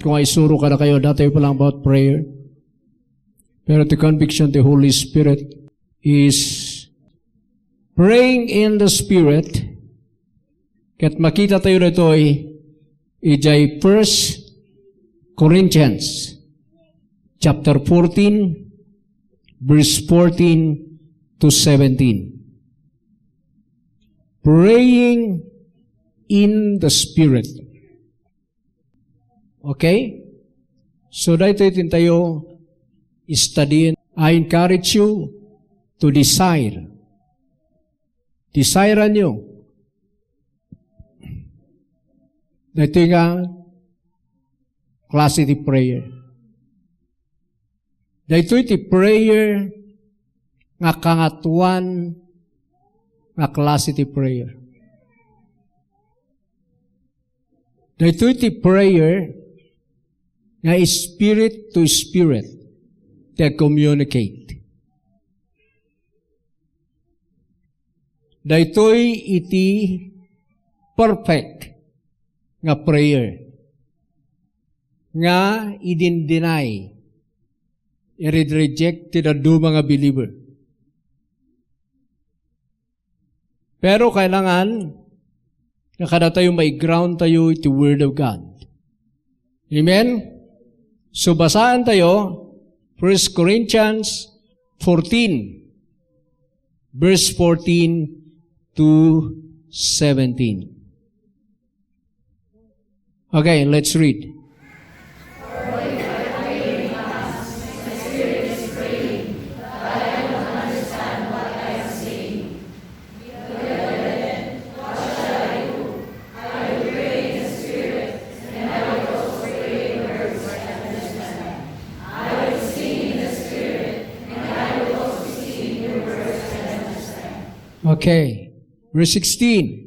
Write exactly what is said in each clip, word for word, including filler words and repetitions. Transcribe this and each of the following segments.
Kung aisuro kadakayo, datayo pa lang about prayer. Pero ti conviction ti Holy Spirit is praying in the Spirit. Ket makita tayo ditoy idiay First Corinthians chapter fourteen, verse fourteen to seventeen. Praying in the Spirit. Okay? So, daytoy ti intayo studying. I encourage you to desire. Desire-anyo. Daytoy nga klase ti prayer. Daytoy ti prayer nga kangatoan nga klase ti prayer. Daytoy ti prayer nga spirit to spirit ti communicate. Daytoy iti perfect nga prayer nga idindinay, i-reject ti dadduma nga believer. Pero kailangan nga kadatayo mai-ground tayo iti Word of God. Amen? So, basaan tayo, First Corinthians fourteen, verse fourteen to seventeen. Okay, let's read. Okay, verse sixteen.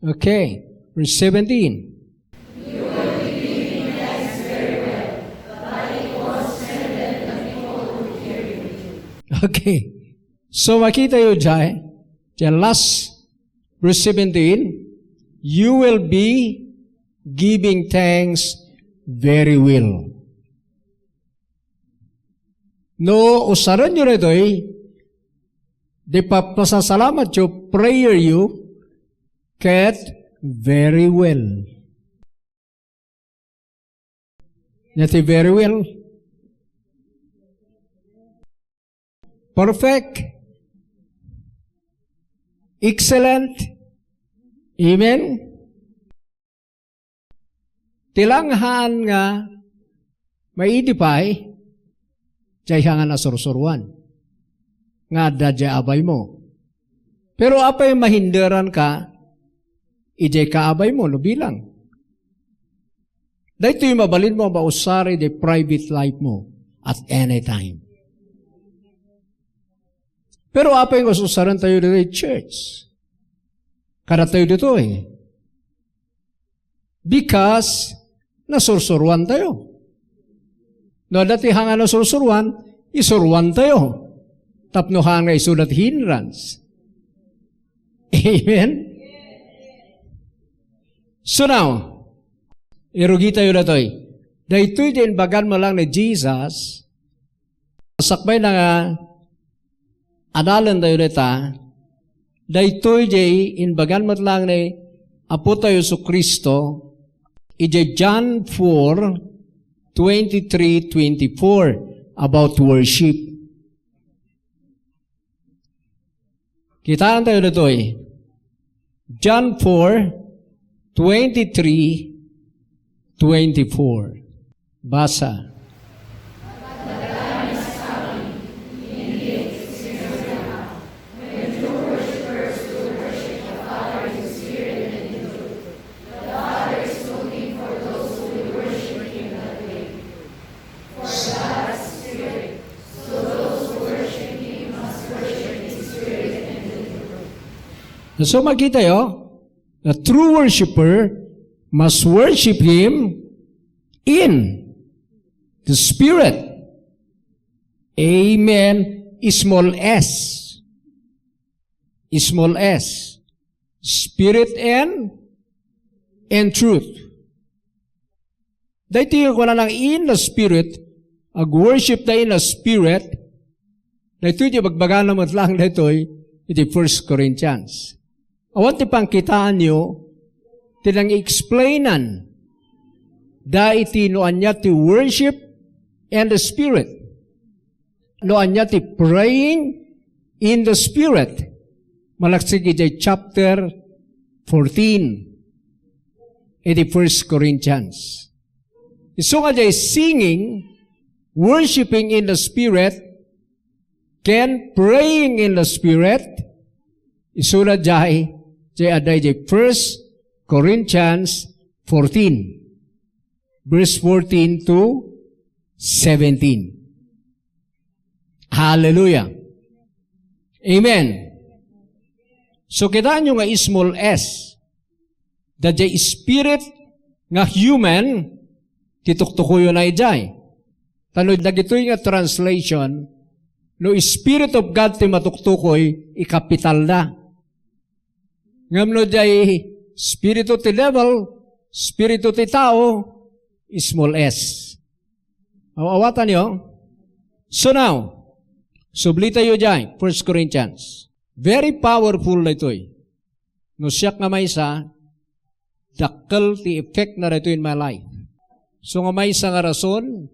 Okay, verse seventeen. Okay. So, makita yo diay, diay last verse seventeen, "You will be giving thanks very well." No, usaren yo daytoy, di pa-, pasasalamat yo, prayer yo, ket very well. Ania ti very well? Perfect. Excellent. Amen? Ti lang haan nga maidi pay, diay nga nasursuruan nga adda diay abaymo. Pero apay mahinderanka idiay kaabaymo no bilang? Daytoy mabalinmo a mausar idiay private life mo at any time. Pero apay nga ususarantayo ditoy church? Kadatayo ditoy. Because nasursuruantayo. No adda ti hanga nasursuruan, isuruantayo. Tapno hanga isuda ti hindrance. Amen? So now, irugitayo datoy. Daytoy ti imbagan met lang ni Jesus, sakbay na nga adalentayo dayta, daytoy diay imbagan met lang ni Apotayo Jesu-Cristo, idiay John four, twenty-three, twenty-four, about worship. Kitaentayo ditoy. John four, twenty-three, twenty-four. Basa. So, makitayo, a true worshiper must worship Him in the Spirit. Amen. Small s. Small s. Spirit and, and truth. Daytoy nga kunana in the Spirit, ag-worship da in the Spirit, daytoy ti bagbagana met laeng daytoy iti First Corinthians. Awan ti pangkitaanyo, ti nang-explainan da iti no ania ti worship and the Spirit. No ania ti praying in the Spirit. Malaksid idiay chapter fourteen iti First Corinthians. Isu nga diay singing, worshiping in the Spirit, ken praying in the Spirit, isuna diay, diay adda idiay First Corinthians fourteen, verse fourteen to seventeen. Hallelujah. Amen. So, kitaenyo nga small s. Daydiay spirit nga human, ti tuktukoyona idiay. Ta no dagitoy nga translation, no Spirit of God ti matuktukoy, ikapitalda. Ngem no diay spiritu ti devil, spiritu ti tao, small s. Aw-, awatanyo? So now, sublitayo diay, First Corinthians. Very powerful daytoy. No siak nga maysa, dakkel ti effect na daytoy in my life. So nga maysa nga rason,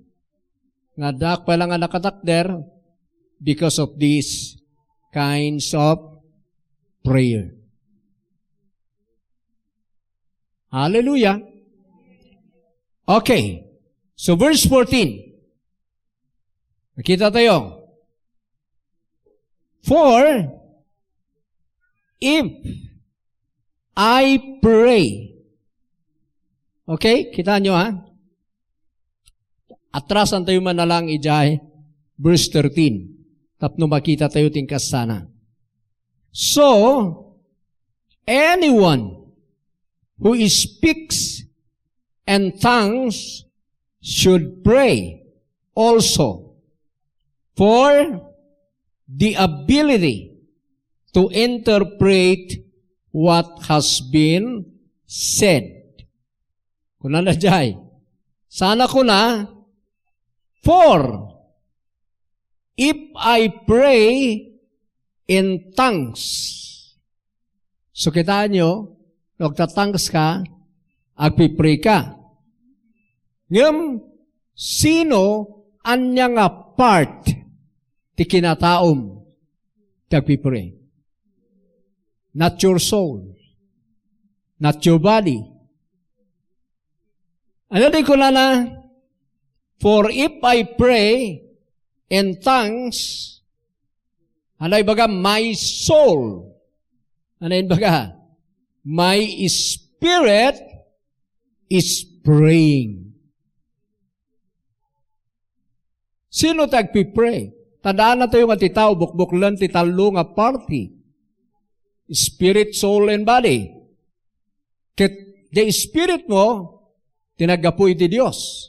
nga addaak pay la nga nakatakder because of these kinds of prayer. Hallelujah. Okay. So verse fourteen. Nakita tayo. For if I pray. Okay? Kita nyo, ha? Atrasan tayo man na lang idiay verse thirteen. Tapno makita tayo ti kasana. So, anyone who speaks in tongues should pray also for the ability to interpret what has been said. Kunana diay, sana kuna, for if I pray in tongues. So, kitaenyo, no agta-tongues ka, agpipray ka. Ngem, sino ania nga part ti kinataom ti agpipray? Not your soul. Not your body. Ano di kunana? For if I pray in tongues, ano ibaga? My soul. Ano ibaga? My spirit is praying. Sino ti agpipray? Tandaan tayo nga ti tao, bukbuklen ti tallo nga parti. Spirit, soul, and body. Ket diay spirit mo, ti naggapu iti Dios.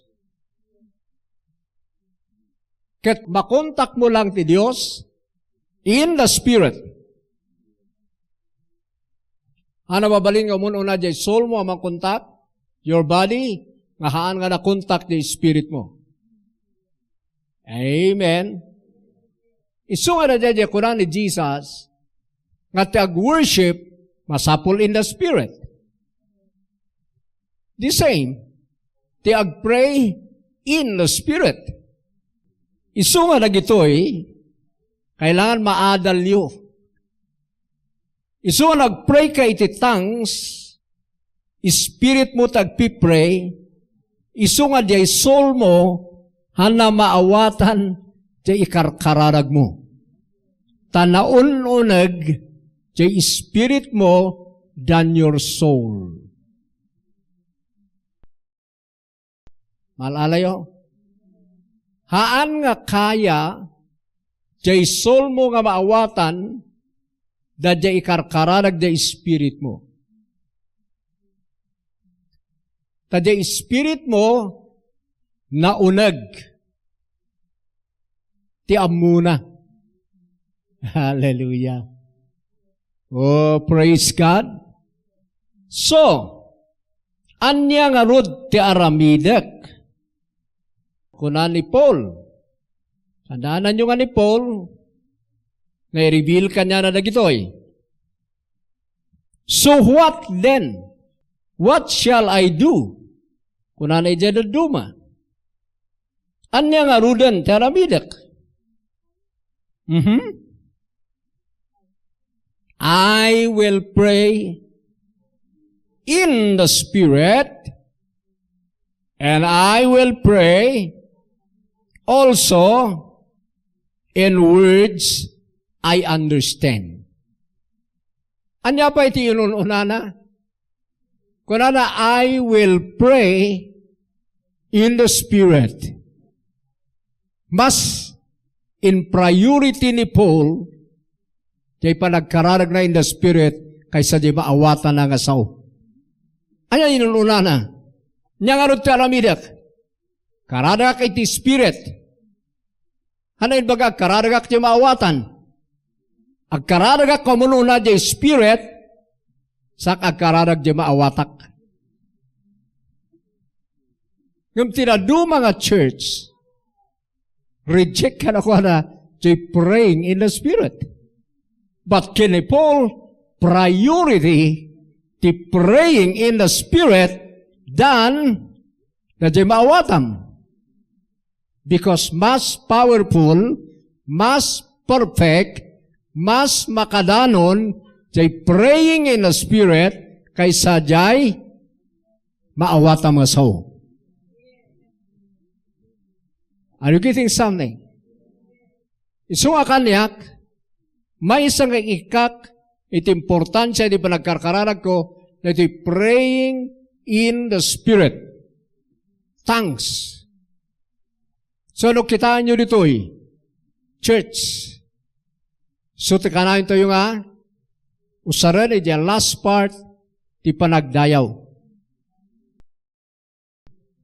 Ket makontak mo lang ti Dios in the spirit. Ania mabalin nga umun-una diay soul mo a makontak, your body, nga haan nga nakontak diay spirit mo. Amen. Isu nga daydiay kuna ni Jesus, nga ti ag-worship, masapul in the spirit. The same, ti ag-pray in the spirit. Isu nga dagitoy, kailangan maadalyo. Isu nga nag-pray ka iti tongues, spirit mo ti agpipray, isu nga diay soul mo, haan a maawatan diay ikarkararag mo. Ta naun-uneg diay spirit mo than your soul. Maal-alayo? Haan nga kaya diay soul mo nga maawatan, daydiay ikarkararag diay spirit mo. Ta diay spirit mo, nauneg ti ammona. Hallelujah. Oh, praise God. So, ania ngarud ti aramidek? Kuna ni Paul. Tandaan niyo nga ni Paul, nai-reveal kaniana dagitoy. "So what then? What shall I do?" Kunana idiay dadduma. Ania ngaruden ti aramidek? Mhm. "I will pray in the Spirit, and I will pray also in words I understand." Ania pay ti inun-unana? Kunana, "I will pray in the Spirit." Mas in priority ni Paul diay panagkararagna in the Spirit kaysa diay maawatanna nga sao. Ania inun-unana? Ania ngarud ti aramidek? Kararagak iti Spirit. Ania imbaga, agkararagak diay maawatan? Agkararagak umuna diay Spirit, sak agkararag diay maawatak. Ngem ti dadduma nga church, reject kadakuada diay praying in the Spirit. But ken ni Paul, priority ti praying in the Spirit than na diay maawatam. Because mas powerful, mas perfect, mas makadanon diay praying in the Spirit kaysa diay maawatam nga sao. Are you getting something? Isu nga kaniak, maysa nga ikkak iti importansia iti panagkarkararagko, daytoy praying in the Spirit. Tongues. So, no kitaenyo ditoy, church, so ti kanayon tayo nga, usaren iti last part, ti panagdayaw.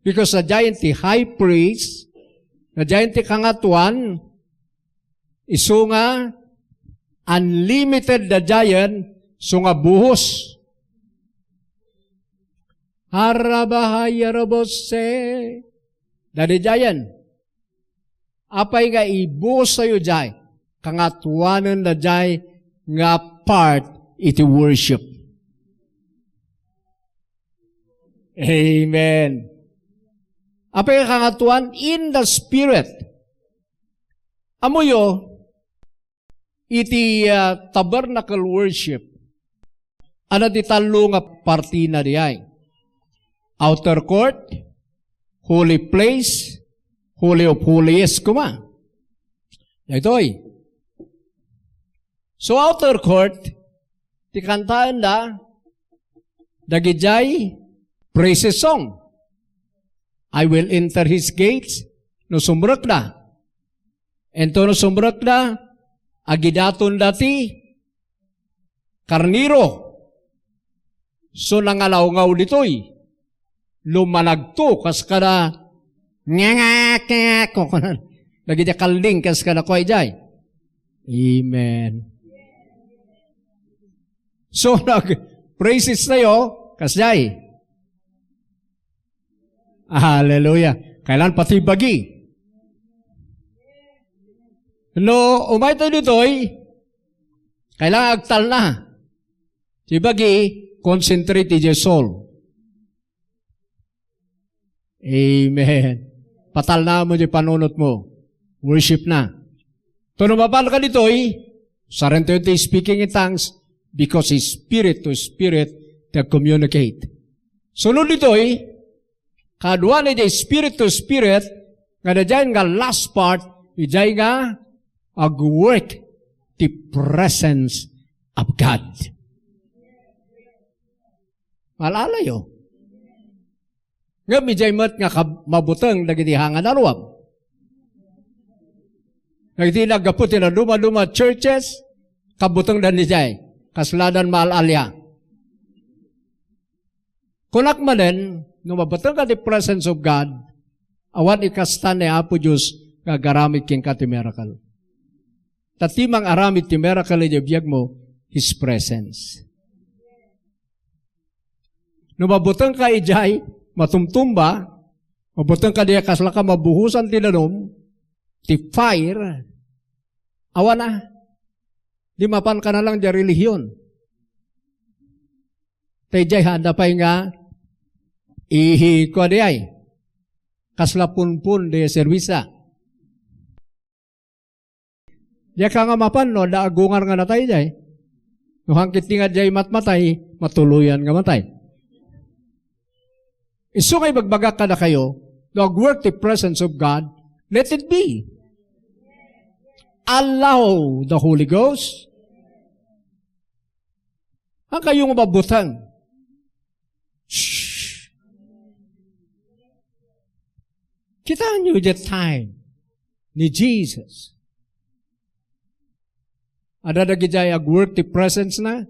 Because sadiayen ti high priest, sadiayen ti kangatoan, isu nga unlimited sadiayen, isu nga buhos. Harabahayarabose. Dadidiayen. Apay nga ibuostayo diay? Kangatoanen daydiay nga part iti worship. Amen. Apay nga kangatoan? In the Spirit. Ammoyo, iti, ah, tabernacle worship, adda ti tallo nga partina diay. Outer court, holy place, holy of holies koma. Daytoy. So, outer court, ti kantaenda, dagidiay praises song. "I will enter his gates," no sumrekda. Intono sumrekda, agidatonda ti karnero. So, nangalawngaw ditoy. Lumanagto, kas kada, ngangak, ngangak, kukunan. Dagiti kalding, kas kada kuay jay. Amen. So, nag-praises tayo, kas jay. Hallelujah. Kailan pati bagi. No, umay tayo ditoy, kailangan agtalna. Ti bagi, concentrate iti soul. Amen. Patalna mo di panunot mo. Worship na. Tono mapan ka ditoy, sarento ti speaking in tongues because spirit to spirit they communicate. Sunod ditoy, kaduan iti spirit to spirit, nga daydiay nga last part, idiay nga agwork ti presence of God. Malalayo. Ngem idiay met nga kab-, mabuteng dagiti hangan a ruam. Dagiti naggapu ti naduma-duma churches, kabutengdan idiay. Kasladan maal-alia. Kunak manen, no mabuteng ka ti presence of God, Awan ikasta ni Apo Dios nga agaramid kenka ti miracle. Ta ti mangaramid ti miracle idiay biagmo, His presence. No mabutengka idiay matumtumba, mabutengka diay kasla ka mabuhosan ti danum, ti fire, awan a, di mapan ka na lang diay relihiyon. Ta idiay, haanda pay nga, ihi, kua diay, kasla punpon diay serbisda. Diak nga mapan no adda agungar nga natay diay. No hangkit nga diay matmatay, matuloyan nga matay. Isu nga ibagbagak kadakayo, no agwork ti presence of God, let it be. Allow the Holy Ghost. Ang kayo nga mabutang. Shh. Kita niyo the time ni Jesus. Ada dagidiay agwork ti presence na,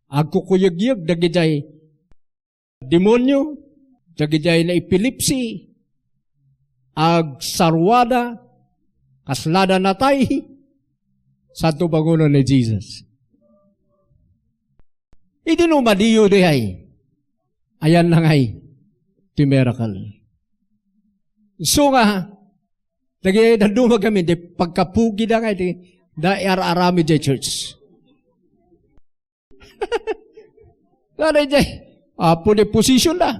agkukuyegyeg dagidiay demonyo, dagidiay na epilepsy, agsaruada, kaslada natay, santo bangonan ni Jesus. Idi no madiyo diay, ayan na ngay ti miracle. So nga, dagiti dadduma kami, di pagkapugi da ngay, di, da ar-aramid diay church. Kada diay, apo di position da.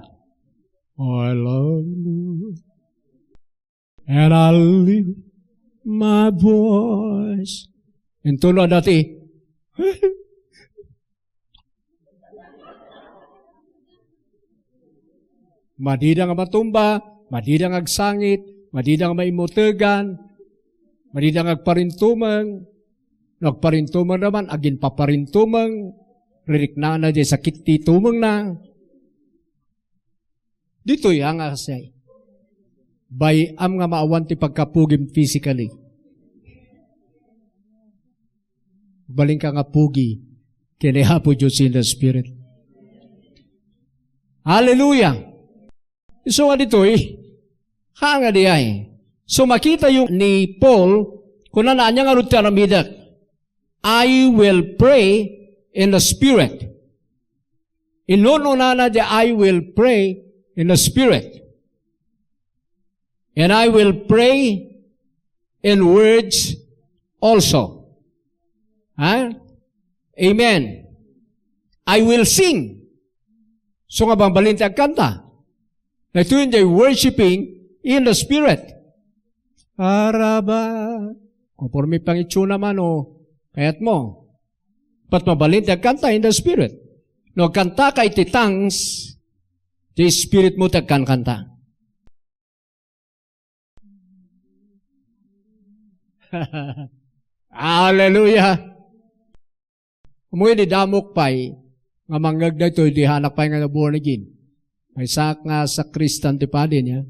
I love you. And I lift my voice. Intuno dati. Madida nga matumba, madida nga agsangit, madida nga maimutegan, madida nga agparintumeng, no agparintumeng naman, aginpaparintumeng, ririknana diay sakit ti tumengna. Ditoy, ang asay. Bay-am nga maawan ti pagkapugim physically. Balinka nga pugi ken ni Apo Dios in the Spirit. Hallelujah! So, nga ditoy, ha nga diay. So, makita yung ni Paul, kunana, "Ania ngarud ti aramidek? I will pray in the Spirit." Inununana di, "I will pray in the Spirit. And I will pray in words also." Ha? Amen. "I will sing." So nga bambalin ti agkanta. Daytoy diay worshiping in the Spirit. Araba. Konforme pangitsuna man o kayat mo. Pat mabalin ti agkanta in the Spirit. No agkantaka iti tongues, ti spirit mo ti agkankanta. Hallelujah! Umay di damok pay nga mangngeg daytoy, di anak pay nga born again. Maysaak nga sakristan ti padi niya.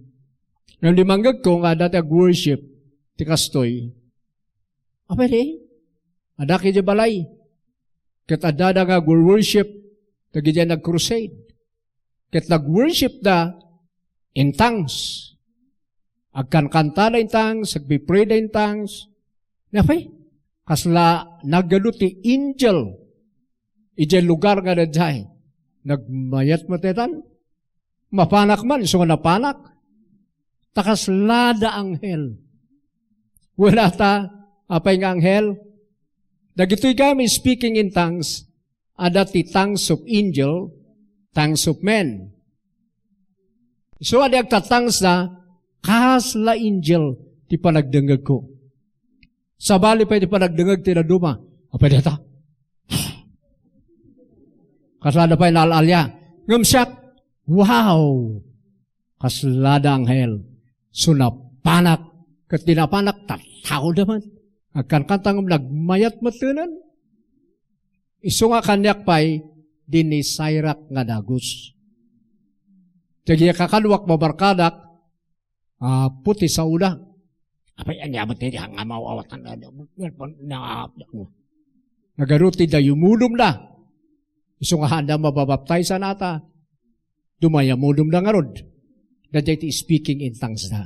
Ngem di mangngegko nga adda ti ag-worship ti kastoy. Apay di? Adda idiay balay. Ket adda da nga ag-worship dagiti nag-crusade. Ket nag-worship da in tongues. Agkankanta da in tongues, agpipray da in tongues. Apay? Kasla nagadu ti angel idiay lugar nga daydiay. Nagmayat met ditan. Mapanak man, isu nga napanak. Ta kasla da anghel. Wala ta, apay nga anghel? Dagitoy kami speaking in tongues, adda ti tongues of angel, tongues of men. So, adi agta-tongues da, kasla angel ti panagdengngegko. Sabali pay ti panagdengngeg ti dadduma. Apay dayta? Kasla da pay naal-alia. Ngem siak, wow! Kasla da anghel. So napanak, ket di napanak, tattao da man. Agkankanta ngem nagmayat met tenen. Isu nga kaniak pay, dinisairak nga dagus. Dagiti kakaduak, mabarkadak, ah, puti sauda. Apay, ania met ti nga maawatan na, na, na, nagadu ti dayumudom da. Isu nga haanda mababaptaysan ata. Dumayamudom da ngarud. Daydiay ti speaking in tongues da.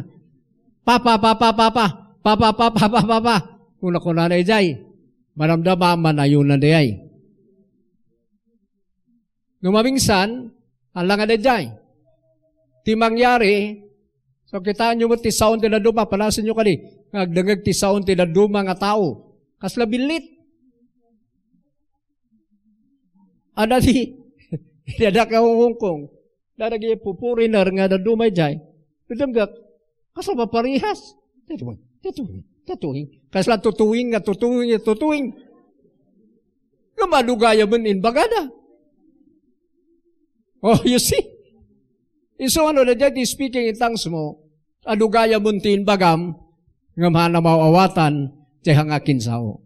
"Papa, papa, papa, papa, papa, papa, papa." Kuna-kunana idiay. Madamdama, manayunan idiay. No mabingsan, alangan idiay. Ti mangyari, so kitaenyo met ti saon ti dadduma, panasenyo kadi, nga agdengngeg ti saon ti dadduma nga tao. Kasla billit. Adda ti, adda ka hungkong. Dagiti pupuriner nga dadduma idiay. Dademgek, kasla maparihas. Tatuing, tatuing, tatuing. Kasla tutuing nga tutuing nga tutuing. Nga madugaya met imbagada. Oh, you see? Isu ano na dyan, ti speaking in tongues mo, adugaya met ti imbagam, nga manamaw-awatan, ti hangakinsao.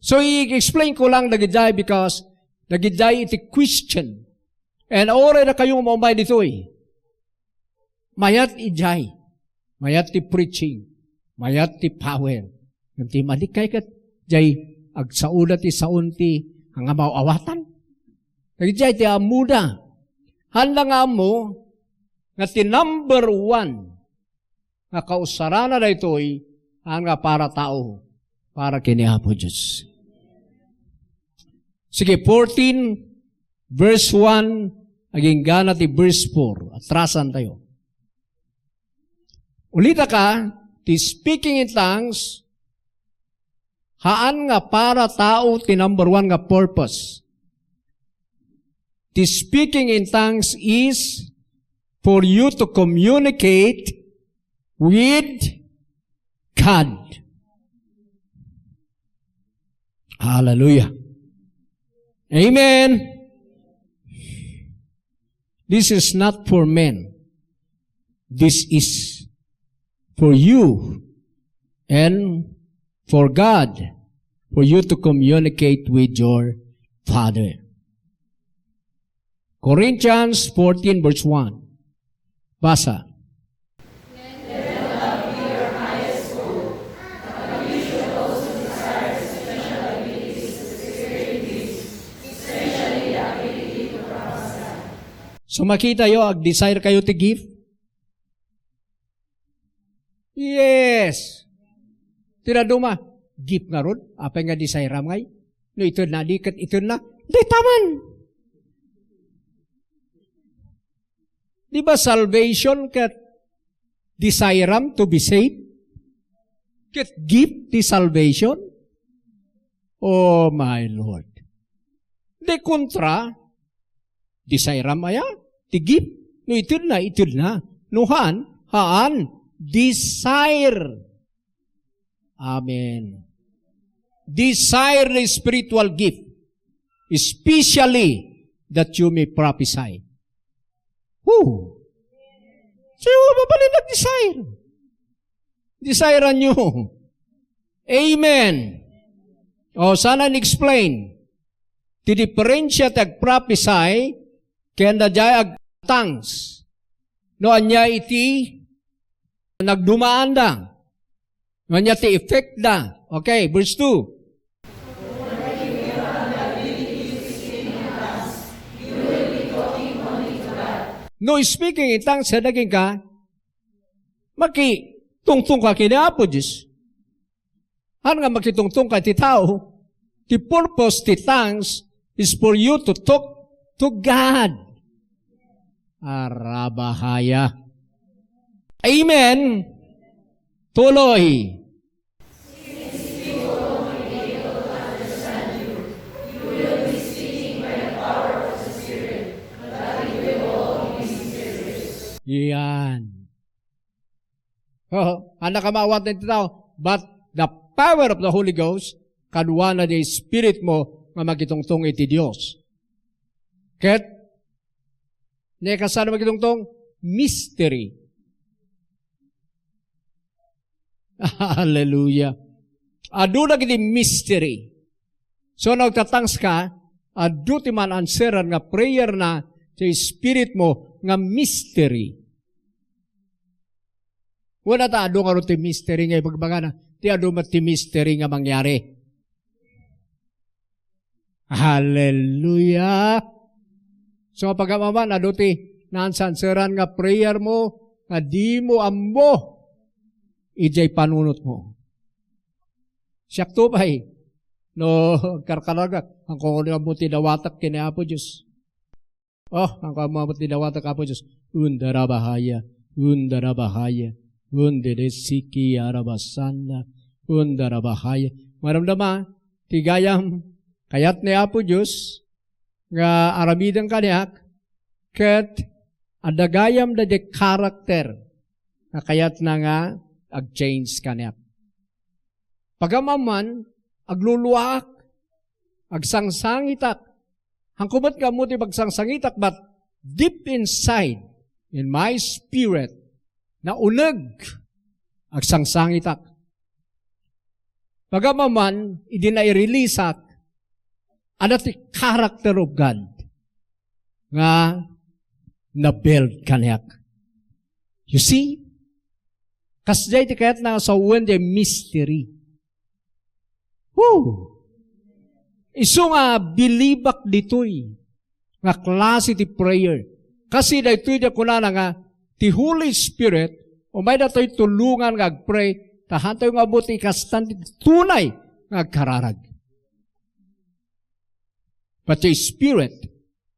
So, i-explain ko lang dagidiay because dagidiay iti question. And oray na kayo maumay ditoy. Mayat idiay. Mayat ti preaching. Mayat ti power. Ngem ti malikkay ket jay agsaoda ti saon ti angamaw-awatan. Dagidiay ti ammoda. Haan nga ammo nga ti number one nga kausarana daytoy, haan nga para tao, para ken ni Apo Dios. Sige, fourteen, verse one, agingga na ti verse four. Atrasan tayo. Ulita ka, ti speaking in tongues, haan nga para tao ti number one nga purpose. The speaking in tongues is for you to communicate with God. Hallelujah. Amen. This is not for men. This is for you and for God, for you to communicate with your Father. Corinthians fourteen verse one. Basa. So, makitayo, ag-desire kayo ti gift? Yes. Ti dadduma, gift ngarud, apay nga desire-am ngay? No itedna, di ket itedna, dayta man. Di ba salvation ket desire-am to be saved? Ket gift ti salvation? Oh my Lord. Di kontra, desire-am aya ti gift? No itedna, itedna. No haan, haan. Desire. Amen. Desire the spiritual gift, especially that you may prophesy. Who? Sino mabalin nag-desire? Desire-anyo. Amen. O, saan explain? Ti diferensya ti agprophesy ken daydiay ag-tongues. No ania iti nagdumaanda? No ania ti effect da? Okay, verse two. No speaking in tongues, sa daging ka, makitungtong ka kini Apo Diyos. Haan nga makitungtong ka iti tao? Ti purpose ti tongues is for you to talk to God. Arabahaya. Amen. Tuloy. Yan. Oo, haan nga maawatan ti tao. But the power of the Holy Ghost, kaduana ti Espiritmo nga makitungtong iti Dios. Ket, ne, kasano makitungtong? Mystery. Hallelujah. Adu dagiti mystery. So, no agta-tongues ka, adu ti man-answeran nga prayer na ti spirit mo nga mystery. Wala ta adu ngarud ti mystery nga ibagbagana, ti adu met ti mystery nga mangyari. Hallelujah! So, pagamaman, adu ti naansanseran nga prayer mo, nga di mo ammo, idiay panunot mo. Siak to pay, no, agkarkaragak, ang kung ano mo ti dawatak kini Apo Diyos. Oh, ang kamamot ti dawatak, Apo Diyos. Unda rabahaya, unda rabahaya, unda de siki arabasanda, unda rabahaya. Maramdama, ti gayam, kayat ni Apo Diyos, nga aramiden kaniak, ket adda gayam da di karakter, nga kayat na nga ag-change kaniak. Pagamaman, agluluak, agsangsangitak. Hanko met nga ammo ti pagsangsangitak, but deep inside, in my spirit, nauneg, agsangsangitak. Pagamaman, idi naireleaseak, adda ti character of God nga na-build kaniak. You see? Kasdiay ti kayat na nga sawen ti mystery. Woo! Isu nga bilibak ditoy nga klase ti prayer. Kasi daytoy ti kunana nga ti Holy Spirit, umay datoy tulongan nga agpray, ta hantoy nga ammo ti kastan ti tunay nga agkararag. But the Spirit,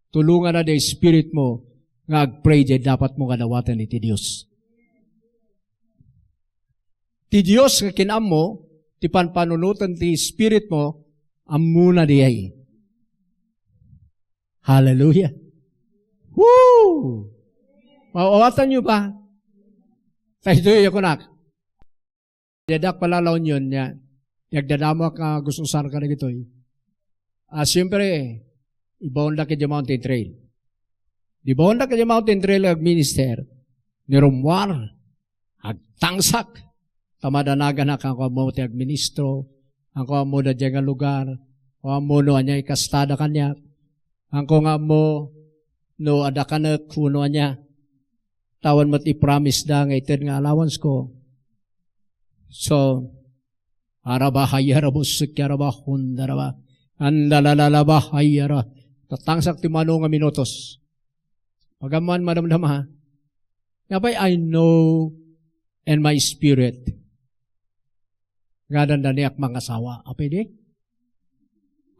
tulongana ti Spirit mo nga agpray diay dapat mo nga dawaten iti Dios. Ti Dios nga kinammo, ti panpanunoten ti Spirit mo, ammona diay. Hallelujah. Woo! Maawatanyo ba? Daytoy, kunak. Diadak pala La Union niya. Ti agdadamoak nga gus-usar kadagitoy. Ah, siyempre, ibaondak idiay Mountain Trail. Di baondak idiay Mountain Trail agminister, ni rummuar, agtangsak. Ta madanaganak, hanko ammo ti agministro, hanko ammo daydiay nga lugar, hanko ammo no ania ikastada kaniak, hanko nga ammo no adda kanek wenno ania. Awan met i-promise da nga ited nga allowance ko. So, araba hayara busek araba hundaraba. Andalalalaba hayara. Tatangsak ti mano nga minutos. Pag-ammoan madamdama. Apay, I know in my spirit nga dandaniak mangasawa. Apay di?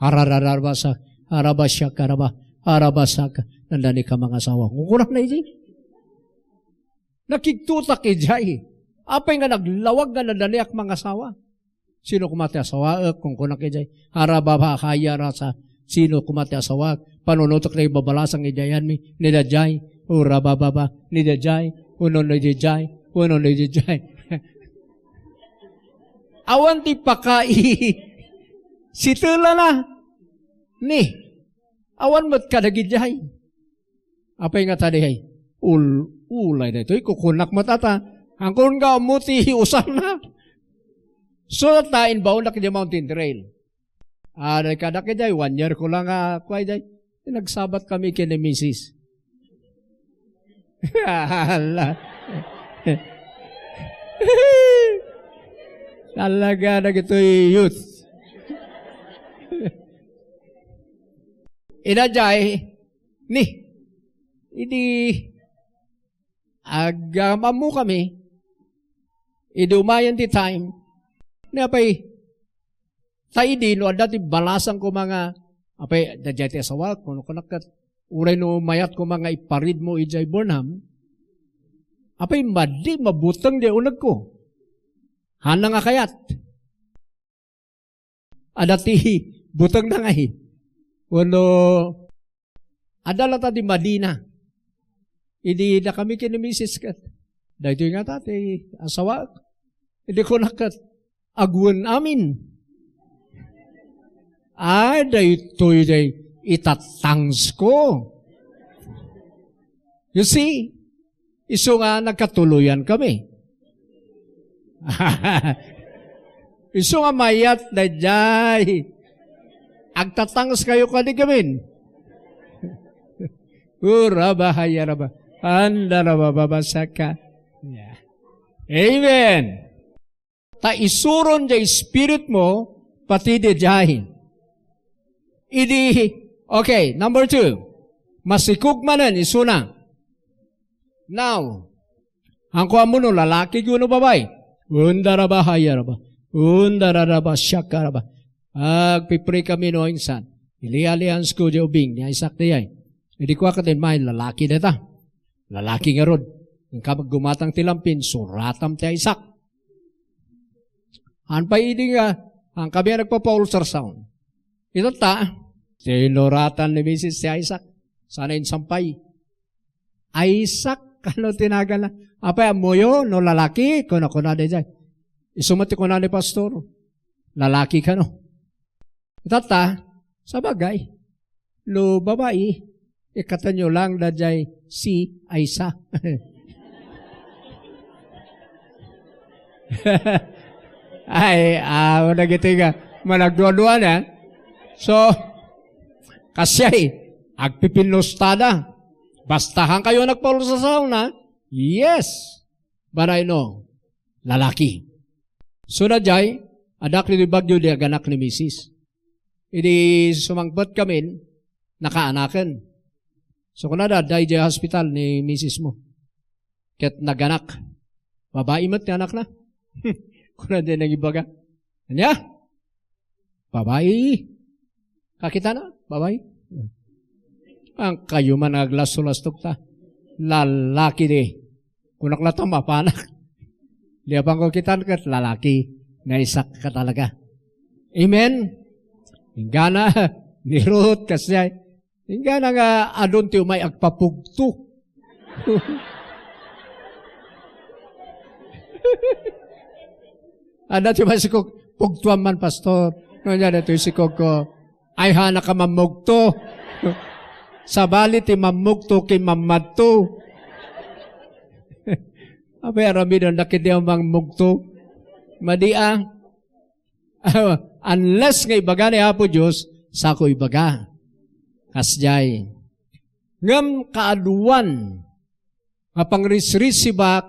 Arararabasa, arabasyak, araba, arabasak, dandani ka mangasawa. Kukunak na iti. Nakigtutak ijay. Apay nga naglawag nga dandaniak mangasawa. Sino koma ti asawaek? Kunkunak ijay. Arababa, hayarasa. Sino koma ti asawaek? Panunotek na ibabalasang ijay, anmi. Ni dajay. Urabababa. Ni dajay. Uno ni dajay. Uno ni dajay. Awan ti pakai. Sitelana. Ni. Awan met kadagijay. Apay nga tadi, hay? Ul-, ulay daytoy, kukunak met ata. Angkon nga ammo ti usarna. So, ta, inbaonnak idiay Mountain Trail. Ah, day kadak idiay, one year ko lang, ah, kuwa idiay. Nagsabat kami ken ni misis. Hala. Talaga, dagitoy youth. Inajay, ni, idi ag-, um, ammo kami, idi umayen ti time, ni apay, ta idi no adda ti balasang koma nga, apay, daydiay ti asawa, kuno kunak ket, uray no mayat koma nga iparidmo idiay Burnham, apay, madi, mabuteng di unegko. Hana nga kayat. Adda ti butengna ngay. Wenno, adda latta ti madina. Idi dakami ken ni misis ket, "Daytoy ngata ti asawaek." Idi kunak ket, "Agwen amin." Ay, daytoy day itatangsko. You see, isu nga nagkatuloyan kami. Isu nga mayat daydiay. Agtatangs kayo kadi gamin. Uraba, hayaraba. Andaraba, babasaka. Yeah. Amen. Ta isuron diay spirit mo, pati diay. Idi, okay, number two. Masikog manen isuna. Now, angko ammo no lalaki wenno babai. Undaraba, hayaraba. Undararaba, siakaraba. Agpipray kami no insan. Ilialians ko diay ubing, ni Isaac diay. Idi kua ket, "May lalaki dayta. Lalaki ngarud. Inka gumatang ti lampin, suratam ti Isaac." Haan pay idi nga, haan kami a nagpapaultrasound. Itatta, sinuratan ni misis ti Isaac. Sana insampay. Isaac, ano tinaganna? Apay, ammoyo, no lalaki? Kuna-kuna daydiay. Isu met ti kuna ni pastor. Lalaki kano? Itatta, sabagay, no babai, ikkatenyo lang daydiay si Aisa. Ay, ah, dagiti nga managduadua na. So, kasjay, agpipinlustada. Basta haan kayo nagpaultrasound, ha? Yes. But I know, lalaki. So, daydiay, adda ditoy Baguio di aganak ni misis. Idi sumangpet kamin, nakaanaken. So, kunada, "Adda idiay hospital ni misis mo. Ket naganak." Babai met ti anakna. Kuna diay nangibaga. Ania? Babai. Kakitana? Babai. Haan kayo man nga aglasto-lastok ta. Lalaki di. Kunak latta mapanak. Di apan ko kitan ket lalaki. Naisak ka talaga. Amen? Inggana, ni Ruth, kasjay. Inggana nga adun ti umay agpapugto. Adda ti masikog, "Pugtoam man, pastor." No, ania daytoy sikog ko. Ay, hana ka mammugto. Sabali ti mammugto ken mammadto. Apay, aramiden da ketdi a mammugto. Madi a. Unless nga ibaga ni Apo Dios, sako ibaga. Kasjay. Ngem kaaduan nga pangrisrisibak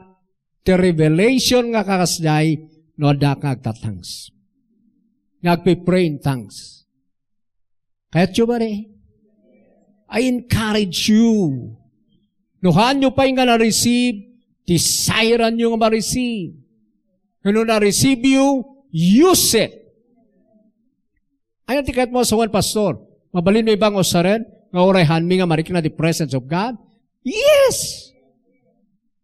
ti revelation nga kakasdiay no adda nga agtatangs. Nga agpi-pray in tongues. Kayatyo ba ni? I encourage you. No haanyo pay nga na-receive, desireanyo nga ma-receive. Ngem no na-receive you, use it. Ania ti kayatmo a sawen, Pastor? Mabalinmi ba nga usaren nga uray haanmi nga marikna ti presence of God? Yes!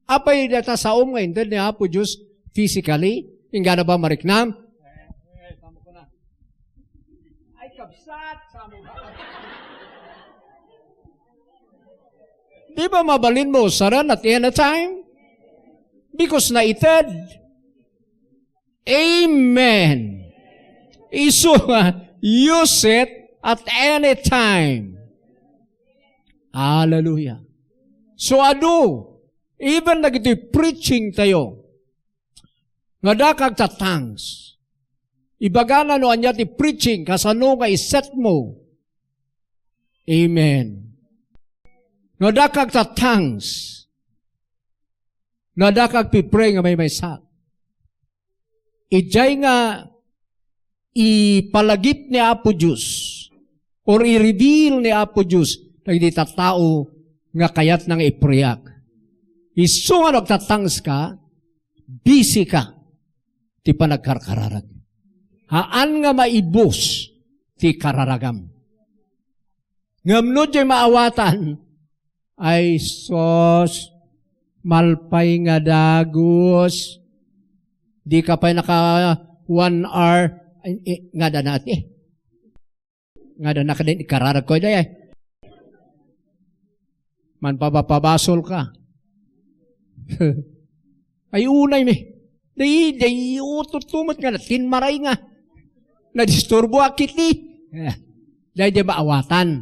Apay dayta saom nga inted ni Apo Dios physically? Inggana ba mariknam? Ay, kabsat, sabi ba? Di ba mabalinmo usaren at any time? Because naited. Amen. Isu nga, use it at any time. Hallelujah. So adu, even dagiti preaching tayo, nga adda ka agtatangs, ibagana no ania ti preaching, kasano nga iset mo. Amen. No adda ka agtatangs, no adda ka agpipray nga maymaysa. Idiay nga ipalagip ni Apo Dios or i-reveal ni Apo Dios dagiti tattao nga kayatna nga iprayak. Isu nga no agtatangs ka, busy ka ti panagkarkararag. Haan nga maibus ti kararagam. Ngem no diay maawatan, ay sus, malpay nga dagus. Di ka pay naka one hour. Ay, eh, nga da na ti. Nga da na kadin ikararag ko, day, ay. Manpabapabasol ka. Ay, unay mi. Day, day, utut tumot nga na, tinmaray nga. Nadisturbo a kiti. Eh, day, day, maawatan.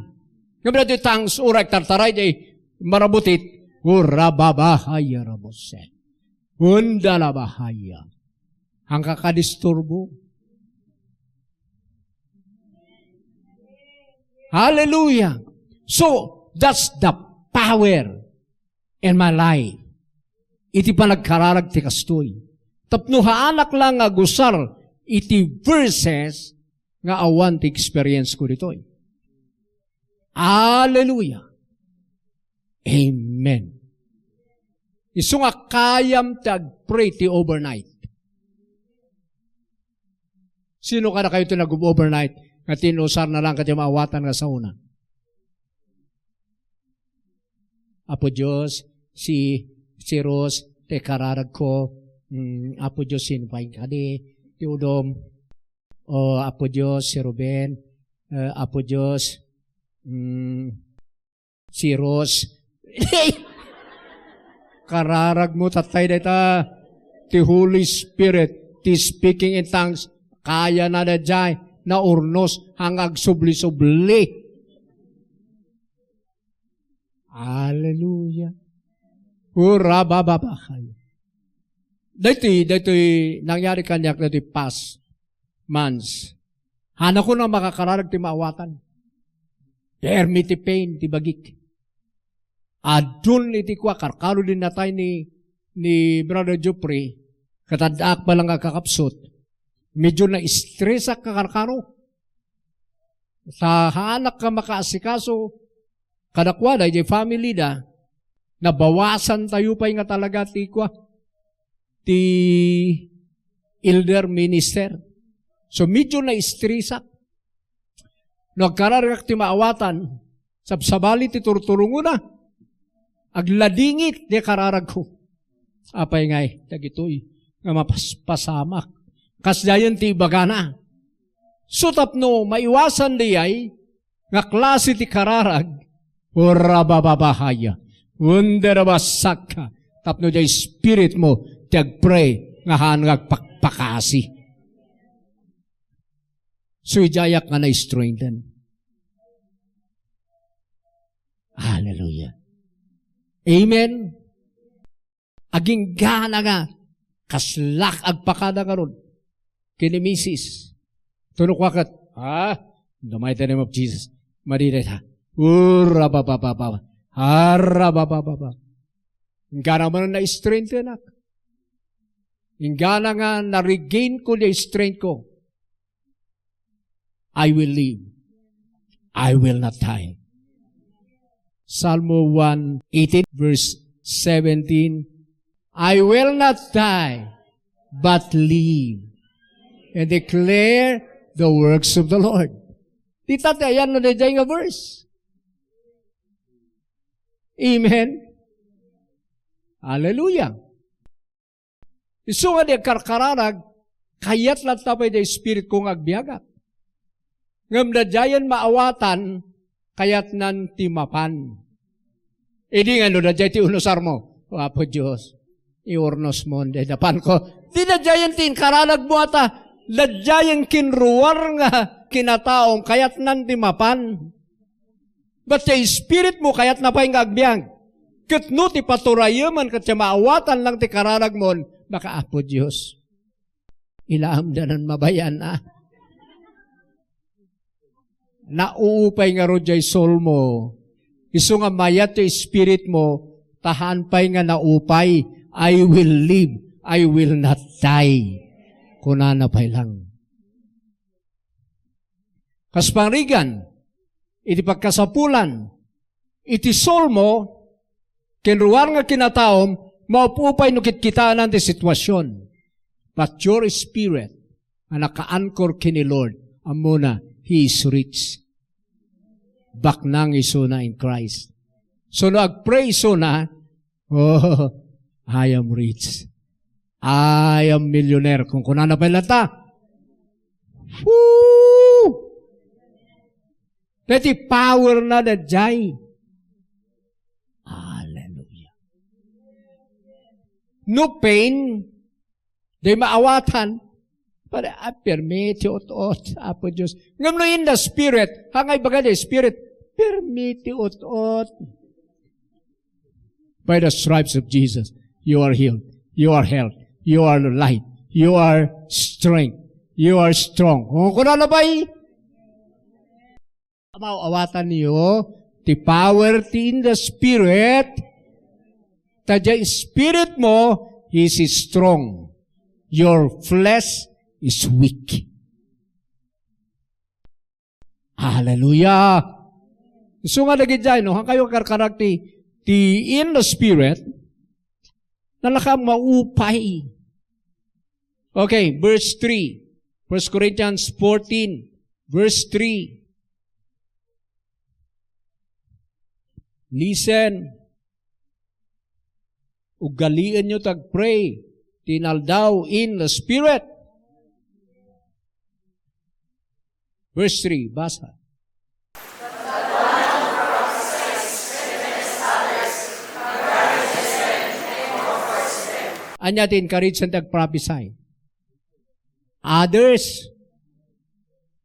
Nga ba di tangs, uray tartaray, day, marabutit. Ura babahaya rabose. Unda la bahaya. Ang kakadisturbo. Hallelujah. So, that's the power in my life. Iti panagkararag ti kastoy. Tapno haanak lang nga agusar iti verses nga awan ti experience ko ditoy. Hallelujah. Amen. Isu nga kayam ti agpray ti overnight. Sino kadakayo ti nag-overnight nga tinusar na lang kadagiti maawatan nga saona? Apo Dios, si, si Rose, ti kararag ko, mm, Apo Dios, sino pay kadi, ti udom, o Apo Dios, si Ruben, eh, Apo Dios, mm, si Rose. Kararag mo, tatay, dayta. Ti Holy Spirit, ti speaking in tongues, kayana daydiay, naurnos, nga agsubli-subli. Hallelujah. Hurra, bababakay. Daytoy, daytoy, nangyari kaniak, daytoy past months. Hanakon a makakararag ti maawatan. Permi ti pain ti bagik. Adun iti kua, karkaro din natay ni, ni Brother Jeffrey, ket addaak pay lang a kakapsut. Medyo na-stressak nga karkaro. Ta haanak nga makaasikaso kadakuada, idiay family da, nabawasan tayo pay nga talaga ti kua, ti elder minister. So, medyo na-stressak. No agkararagak ti maawatan, sabsabali ti turturungona. Agladingit ti kararagko. Apay ngay, dagitoy nga mapaspasamak. Kasdiayen ti ibagana. So, tapno maiwasan dayay nga klase ti kararag, urabababahaya, underabasakka, tapno diay spirit mo ti agpray nga haan nga agpakpakasi. So, idiayak nga na-strengthen. Hallelujah. Amen. Aginggana nga, kaslak agpakada ngarud. Ken ni misis. Tuno kua ket, ah, in the mighty name of Jesus. Madi dayta. Ura, pa, pa, pa, pa. Harabababa. Inggana man na-strengthenak. Inggana nga na-regain ko di strength ko. I will live. I will not die. Salmo one eighteen, verse seventeen, "I will not die, but live and declare the works of the Lord." Dita ti ayanna daydiay nga verse. Amen. Hallelujah. Isu nga di agkarkararag, kayat latta pay da Espiritko nga agbiagak. Ngem daydiayen maawatan, kayatnan ti mapan. Idi nga no daydiay ti unusarmo, "O Apo Dios, iurnusmon dayta panko." Di daydiayen ti inkararagmo ata, daydiayen kinruar nga kinataom, kayatnan ti mapan. But ti spiritmo, kayatna pay nga agbiag. Ket no ti paturayemen ket ti maawatan lang ti kararagmon, baka, "Apo Dios, ilaem danan mabayan a." Nauupay ngarud diay soulmo. Isu nga mayat ti spiritmo, ta haan pay nga naupay, "I will live, I will not die." Kunana pay lang. Kas pangrigan, iti pagkasapulan, iti soulmo, ken ruar nga kinataom, maup-upay no kitkitanan ti situasion. But your spirit, a naka-anchor ken ni Lord, ammona, He is rich. Baknang isuna in Christ. So, no agpray isuna, "Oh, I am rich. I am millionaire." Kunkunana pay latta. Woo! Daytoy power na daydiay. Hallelujah. No pain, di maawatan. Pare, ah, permi ti ut-ut, Apo Dios. Ngem no in the spirit, haan nga ibaga ti spirit, permi ti ut-ut. By the stripes of Jesus, you are healed. You are health. You are light. You are strength. You are strong. O, kunana pay? Maawatan niyo ti power ti in the spirit. Ta diay spirit mo is strong. Your flesh is weak. Hallelujah! Isu nga dagidiay, no? Haan kayo karkarag ti, ti in the spirit, nalaka maupay. Okay, verse three. First Corinthians fourteen, verse three. Listen. Ugalienyo ti agpray ti inaldaw in the Spirit. Verse three, basa. Ania ti encourage ti agprophecy? Others.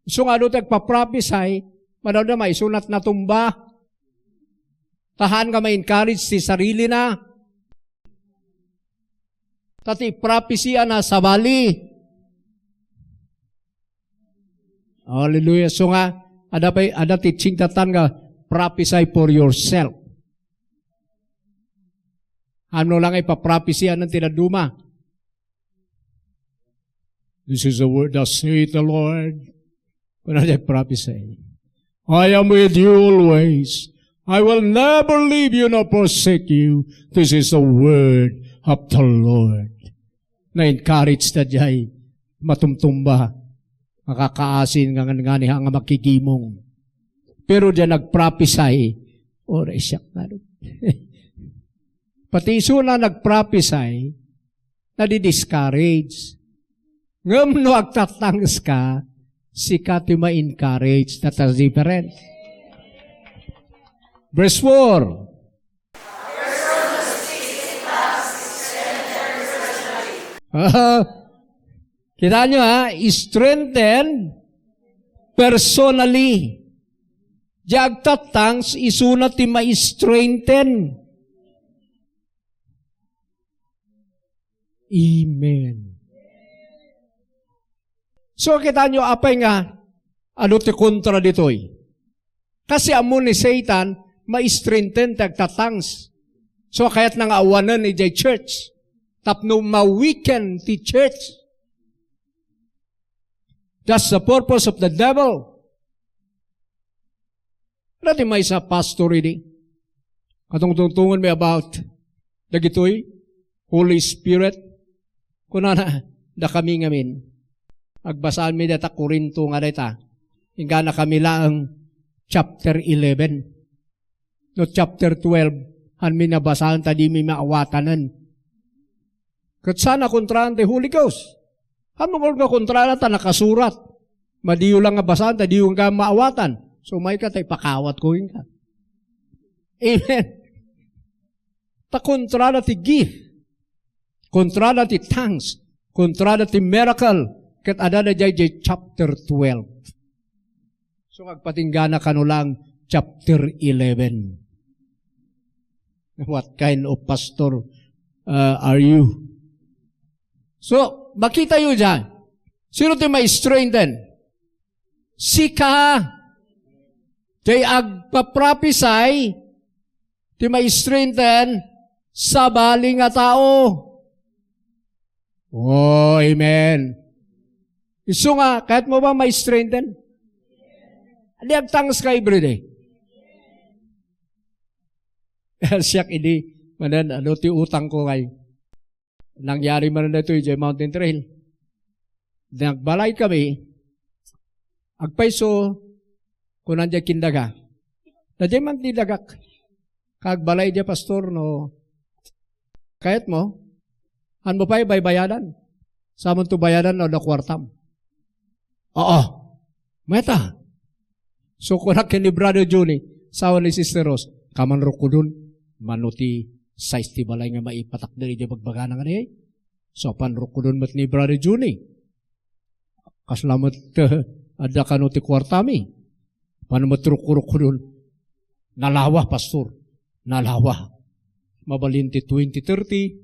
Isu nga adu ti agpaprophecy, madawda maisunat natumba. Ta haan nga ma-encourage ti sarilina. Ta ti prophecy a nasabali. Hallelujah. So nga, ada pay, ada teaching tatan nga prophesy for yourself. Ano lang ay pa-prophecy anan ti daduma? This is the word that saith the Lord. Kuna ti prophecy, "I am with you always. I will never leave you nor forsake you." This is the word of the Lord. Na-encourage ta diay matumtumba, makakaasin nga ngani nga makigimong. Pero diay nagprophecy, oray siak na. Pati isuna nagprophecy, nadi-discourage. Ngem no agtatangis ka, sika ti ma-encourage. That's the difference. Verse four. Kita nyo ha, strengthen personally. Di agtatangs, isuna ti ma-strengthen. Amen. So, kita nyo, apay nga, ano ti kontra ditoy? Kasi ammo ni Satan, ma-strengthen ti agta-tongues. So, kayatna nga awanen idiay church. Tapno ma-weaken ti church. That's the purpose of the devil. Dati maysa pastor idi. Katungtungtungan mi about dagitoy Holy Spirit. Kunana, dakami ngamin. Agbasaan mi data Corinto nga dayta. Inggana kami laeng chapter eleven. No chapter twelve, han mi nabasaan ta di mi maawatanen. Ket saan a kontraan ti Holy Ghost. Haanmo nga kontraan ta nakasurat. Madiyo lang nga basaan ta diyo nga maawatan. So, may ka ta ipakawat ko inka. Amen. Ta kontraan ti gift. Kontraan ti tongues. Kontraan ti miracle. Ket adda daydiay chapter twelve. So, agpatinggana kano lang chapter eleven. What kind of pastor, uh, are you? So, makita yu dyan. Sino ti ma-strengthen? Sika. Ti agpaprophesy, ti ma-strengthen, sabali nga tao. Oh, amen. Isu nga, kayatmo ba ma-strengthen? Di ag-tongues ka everyday. Siak idi, manen, ano ti utang ko kay. Nangyari man daytoy idiay Mountain Trail. Nagbalay kami, agpayso, kunan diay kindaga. Daydiay man ti dagak. Kagbalay diay pastor no, kayatmo? Haanmo pay baybayadan? Saan mo to bayadan no adda kuartam? Oo. Mayta. So, kunak ken ni Brother Johnny, asawa ni Sister Rose, kaman rukudon, mano ti size ti balay nga maipatakder idiay bagbagana nga ni? So, apan rukudon met ni Brother Johnny. Kasla met, adda kano ti kuartami. Apan met rukudon. Nalawa, Pastor. Nalawa. Mabalin ti twenty thirty,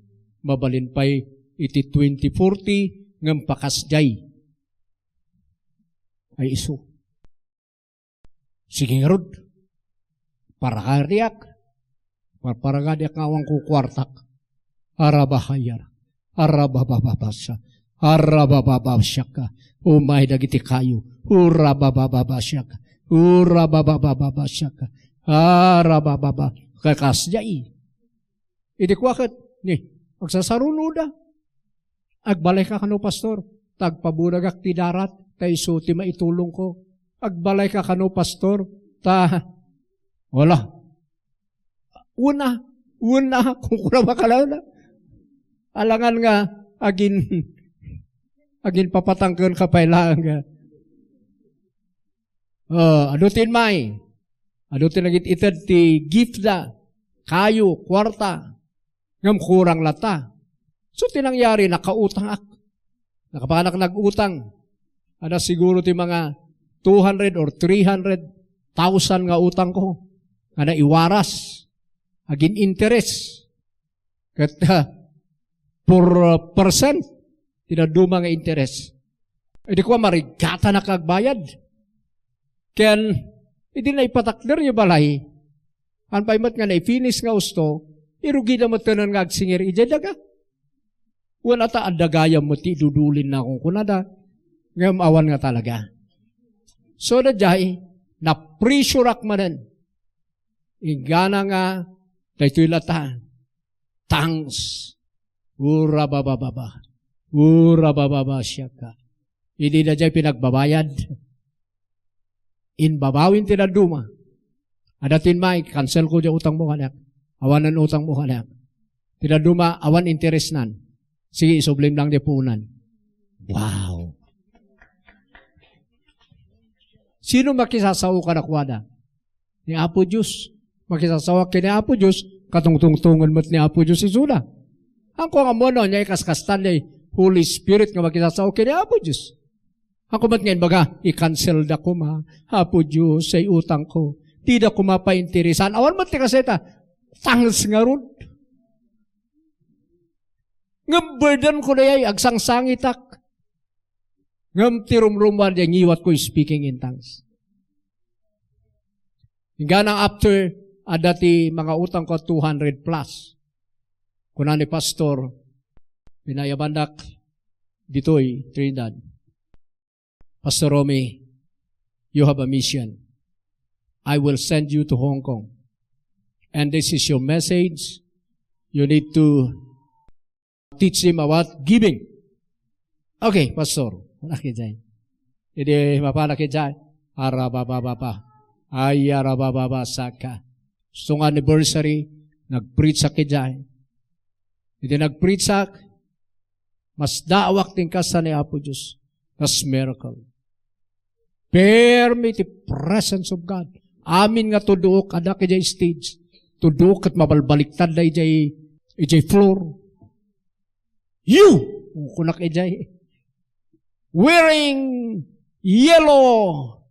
mabalin pay iti twenty forty, ngem pakasdiay. Ay isu. Sige ngarud, paragadiak. Parparagadiak nga awan kukuartak. Arabahayar. Arababababasa. Arabababasiaka. Umay dagiti kayo. Urababababasiaka. Urababababasiaka. Arabababa. Kakasdiay. Idi kua ket, ni, agsasarunoda. Agbalayka kano, Pastor, ta agpabunagak ti darat, ta isu ti maitulongko. Agbalayka kano, Pastor, ta, wala. Una, una, kung kuna makalauna. Alangan nga, agin, agin papatangken ka pay laeng nga. Ah, adu ti immay. Adu ti nagit-ited ti gift da. Kayo, kuarta. Ngem kurang latta. So, ti nangyari, nakautangak. Nakapanak nag-utang. Ada siguro ti mga two hundred or three hundred thousand nga utangko. Nga naiwaras. Agin interes. Ket, ah, four percent ti dadduma nga interes. Idi kua, marigatanak agbayad. Ken, idi naipatakder idiay balay, han pay met nga naipinis nga usto, irugida met tenen nga agsingir idiay daga. Wen ata, adda gayam met ti idudulin na kunkunada, ngem awan nga talaga. So, daydiay, napressureak manen. Inggana nga, daytoy latta, tongues. Ura babababa. Ura bababa siyaka. Idi daydiay pinagbabayad, imbabawin ti dadduma. Ada ti immay, cancel ko diay utangmo kaniak. Awanen utangmo kaniak. Ti dadduma, awan interesnan. Sige, isublim lang diay puonan. Wow! Sino makisasao kadakuada? Ni Apo Dios. Makisasao ken ni Apo Dios, katungtungtongen met ni Apo Dios isuda. Haanko nga ammoan no ania ikaskastan ni Holy Spirit nga makisasao ken ni Apo Dios. Haanko met nga imbaga, i-cancel da koma, Apo Dios, say utangko. Dida koma painteresan. Awan met ti kaseta. Thanks ngarud. Ngem burden ko dayay, agsangsangitak. Ngem ti rumrumuar diay ngiwat ko, speaking in tongues. Inggana after, adda ti mangautangko two hundred plus. Kuna ni Pastor, pinayabandak ditoy, Trinidad. "Pastor Romy, you have a mission. I will send you to Hong Kong. And this is your message. You need to teach him about giving." "Okay, Pastor." Anak idiay. Idi mapanak idiay. Arabababa. Ay, arabababa saka. Gusto nga anniversary, nag-preach ak idiay. Idi nag-preach ak, mas daawak ti inkasta ni Apo Dios. Mas miracle. Permi ti presence of God. Amin nga tuduok, adda idiay stage. Tuduok ket mabalbaliktad da idiay, idiay floor. "You!" kunak idiay. "Wearing yellow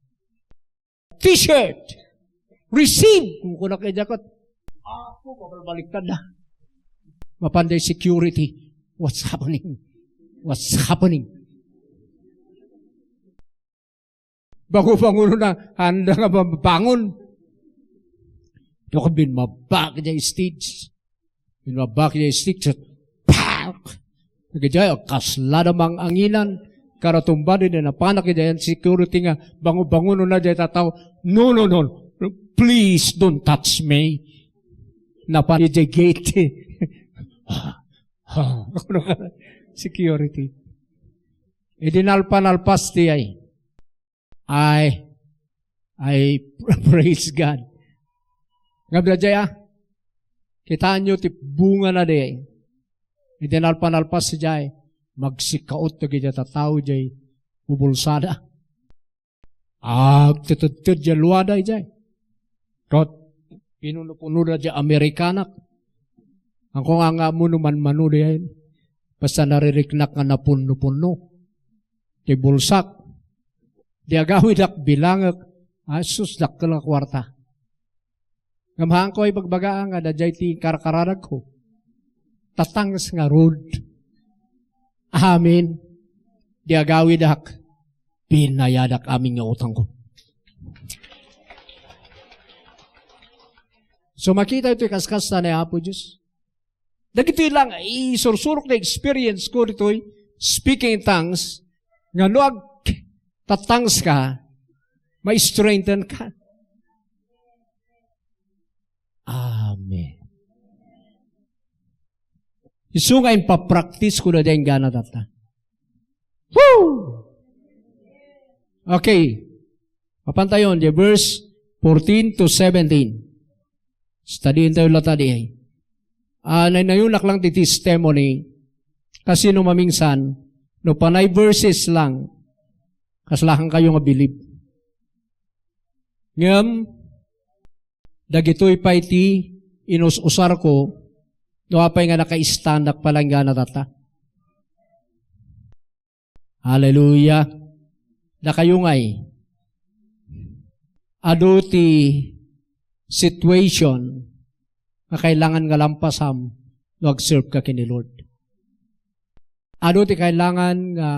t-shirt. Receive!" kunak idiay ket. Ako, mabalbaliktad da. Mapan day security. "What's happening? What's happening?" Bango-bangonona, anda nga mabangon. Dako binmabak idiay stage. Binmabak idiay stage. Pak! Idiay, kasla da manganginan. Karatumba din, napanak idiay security nga bango-bangonona idiay tattao. "No, no, no. Please don't touch me." Napan idiay gate. Security. Idi nalpa-nalpas ti ay. Ay, ay, praise God. Nga bala jay, ah, kitaenyo ti bunga na di. Iti nalpa-nalpas jay, magsikaot dagiti tattao jay bubulsada. Agteteted jay luada jay. Ket pinuno-punoda jay Amerikanak. Angko nga, nga ammo no manmano di ay. Basta naririknak nga napunno-punno ti bulsak. Di agawidak bilangek, "Ay, sus, dakkel nga kuarta." Ngem haanko ibagbagaak nga daydiay ti karkaradagko. Tatangs ngarud. Amin. Di agawidak, binayadak amin nga utangko. So, makita itoy kaskasta ni Apo Dios. Dagitoy lang, isursurok na experience ko ditoy, speaking in tongues, nga no agtatangs ka, ma-strengthen ka. Amen. Isu nga impapractice ko na daydiay inggana tatta. Woo! Okay. Mapan tayo, di verse fourteen to seventeen. Studyhin tayo latta di ay. Ah, naynayonak lang ti testimony. Kasi no mamingsan, no panay verses lang, kaslakan kayo nga bilib. Ngem, dagitoy pay ti inus-usarko, no apay nga nakaistandak pay la inggana tatta. Hallelujah. Dakayo ngay, adu ti situation nga kailangan nga lampasam no agserve ka ken ni Lord. Adu ti kailangan nga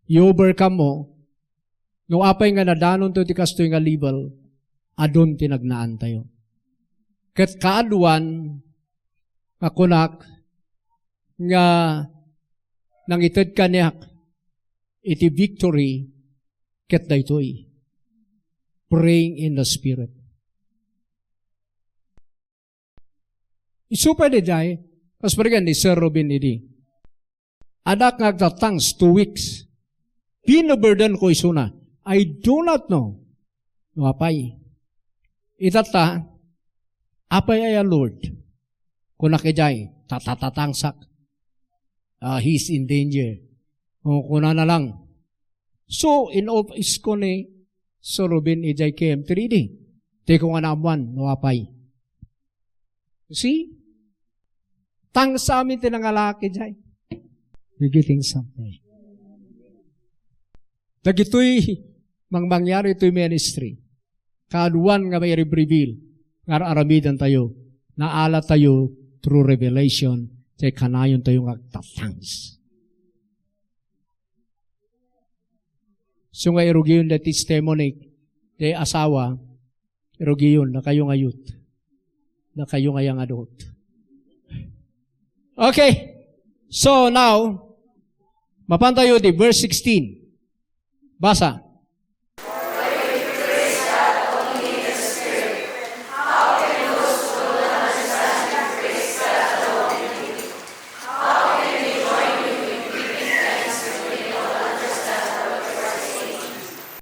i-overcome mo no apay nga nadanonto ti kastoy nga level, adun ti nagnaantayo. Ket kaaduan nga kunak nga nangited kaniak iti victory ket daytoy, praying in the Spirit. Isu pay daydiay, kas parigan ni Sir Robin idi. Adda nga agtatangs two weeks. Binaburden ko isuna. I do not know. No apay. Itatta, apay aya, Lord? Kunak idiay, tatatatangsak. Ah, he's in danger. O, kunana lang. So, in-office ko ni Sir Robin idiay K M three D. Di ko nga naammuan, no apay. See? Tangsa amin ti nangalaki jay. You're getting something. Dagitoy mangmangyari itoy ministry. Kaaduan nga mairibreveal nga ar-aramiden tayo. Naala tayo through revelation, jay kanayon tayo nga agtatangs. So nga irugiyon da testimony, jay asawa, irugiyon, nakayo nga youth. Dakayo nga yang adult. Okay. So now, mapantayo di verse sixteen. Basa.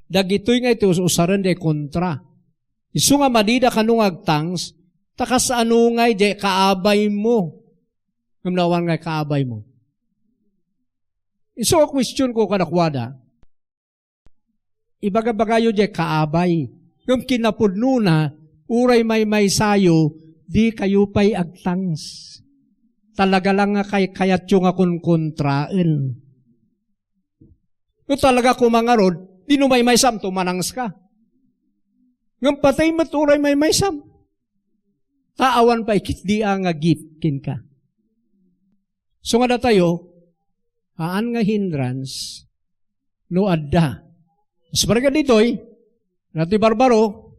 Dagitoy nga iti us-usaren di kontra. Isu nga madida kano nga agtangs, ta kasano ngay di kaabaymo? Ngem no awan ngay kaabaymo. Isu a question ko kadakuada, ibagabagayo di kaabay. Ngem kinapudnona, uray maymaysayo, di kayo pay agtangs. Talaga lang nga kay-, kayatyo nga kunkontraen. No talaga koma ngarud, di no maymaysaam, tumanangs ka. Ngem patay met uray maymaysam. Ta awan pay ketdi a nga gift kenka. So nga datayo, haan nga hindrance no adda. Mas barga ditoy, dati barbaro,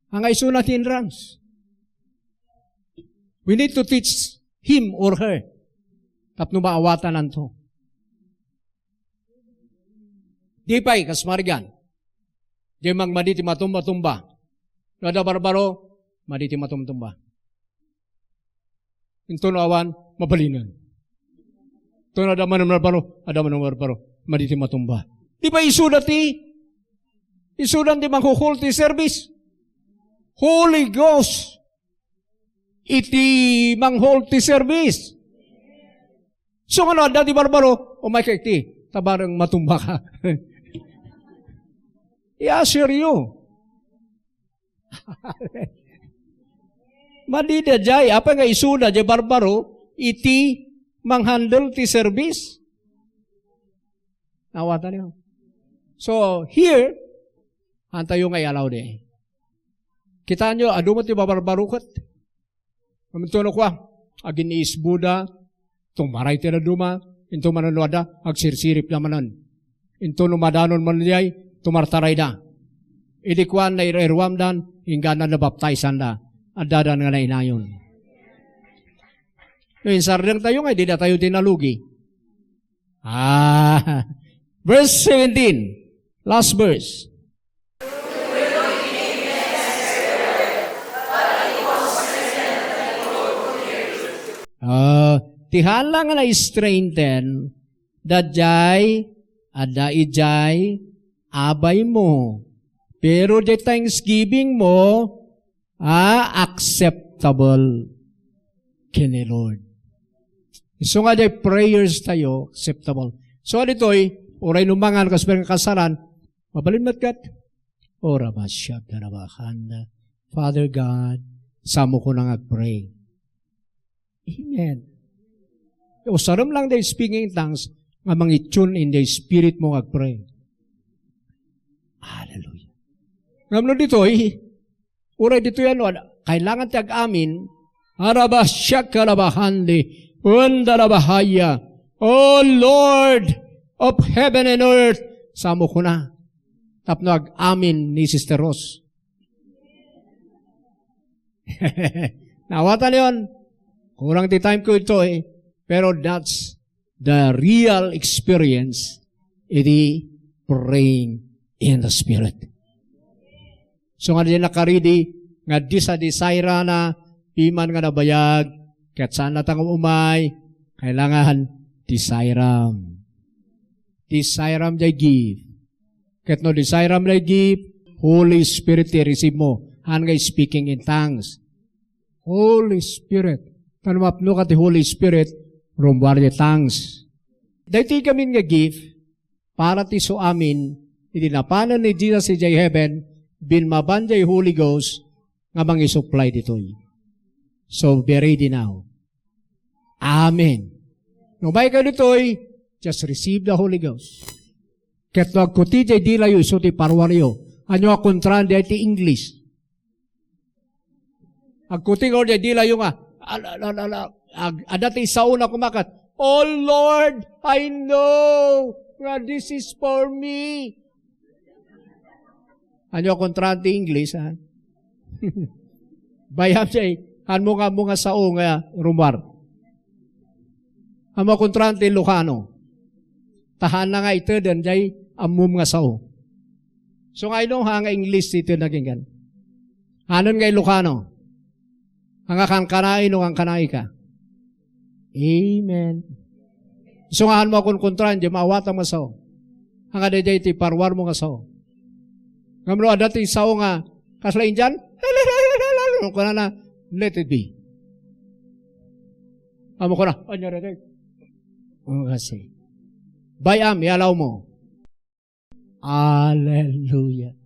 nga isuna ti hindrance. We need to teach him or her tapno maawatananto. Di pay, kas marigan. Di mang madi ti matumba-tumba. No adda barbaro, madi ti matumtumba. Intono awan, mabalinen. Intono adda manen barbaro, adda manen barbaro, madi ti matumba. Di pay isuda ti, isudan ti manghuhol ti service. Holy Ghost. Iti manghuhol ti service. So, nga no adda ti barbaro, umay ka iti, ta bareng matumba ka. I-assure you. Madida jay, apay nga isuda jay barbaro, iti manghandle ti service. Nawatan niyo? So, here, antayo nga i-allow di. Kitaenyo, adu met ti babarbaro ket. Ngem intono kua, agin-iisbuda, tumaray ti dadduma, intono manen no adda, agsirsiripda manen. Intono madanon manen jay, tumartarayda. Idi kuan, nair-iruamdan, inggana nabaptaisanda, addadan nga nainayon. No insardengtayo nga, dida tayo ti nalugi. Ah, verse seventeen, last verse. Ah, ti haan la nga na-strengthen, daydiay, adda idiay, abaymo. Pero di thanksgiving mo, ah, acceptable ken ni Lord. Isu nga di prayers tayo, acceptable. So, ditoy, uray no mangan, kas nga kasaran, mabalin met ket, Ora basya, darabakanda. Father God, samo ko nang agpray. Amen. Usarem lang the speaking in tongues nga mangi-tune in the spirit mo nga agpray. Hallelujah. Ngem no ditoy, uray ditoy ano, kailangan ti ag-amin, Arabasyak kalabahandi, unda rabahaya. Oh Lord of heaven and earth, samo kuna. Tapno ag-amin ni Sister Rose. Nawatan yon. Kurang ti time ko ito eh. Pero that's the real experience iti praying in the Spirit. So nga di nakaridi nga disa-desirana piman nga nabayag, ket saan nata nga umay, kailangan desiram. Desiram jay gift. Ket no desiram jay gift, Holy Spirit ti receive mo. Haan nga speaking in tongues. Holy Spirit. Ta no mapno ka ti Holy Spirit, rummuar jay tongues. Daytoy gamin nga gift, para ti isu amin, idi napanen ni Jesus idiay heaven, binmaban jay Holy Ghost nga mangisupply ditoy. So, be ready now. Amen. No umay kayo ditoy, just receive the Holy Ghost. Ket no agkuti jay dilayo, isu ti paruaryo. Ania a kontraan di ti English? Agkuti nga uri, dilayo nga, ala, ala, ala, ag-, adda ti isauna kumakat, "Oh Lord, I know nga this is for me." Ania a kontraan ti English, ha? Bayam jay, Ammom nga, ammom nga sao nga rummuar. Ammom a kontraan ti Ilocano. Ta haanna nga iteden jay ammom nga sao. So nga ino, haan nga English ti itedna kenka? Haanen nga Ilocano. Haan nga kankanay no kankanaika. Amen. So nga haanmo a konkontraan, di maawatam nga sao. Haan nga daydiay ti parruarmo nga sao. Ngem no adda ti sao nga, kasla Indian, kunana, "Let it be." Ammok kuna, "Ania daydiay?" O, kasi. Bay-am, iyalawmo. Hallelujah.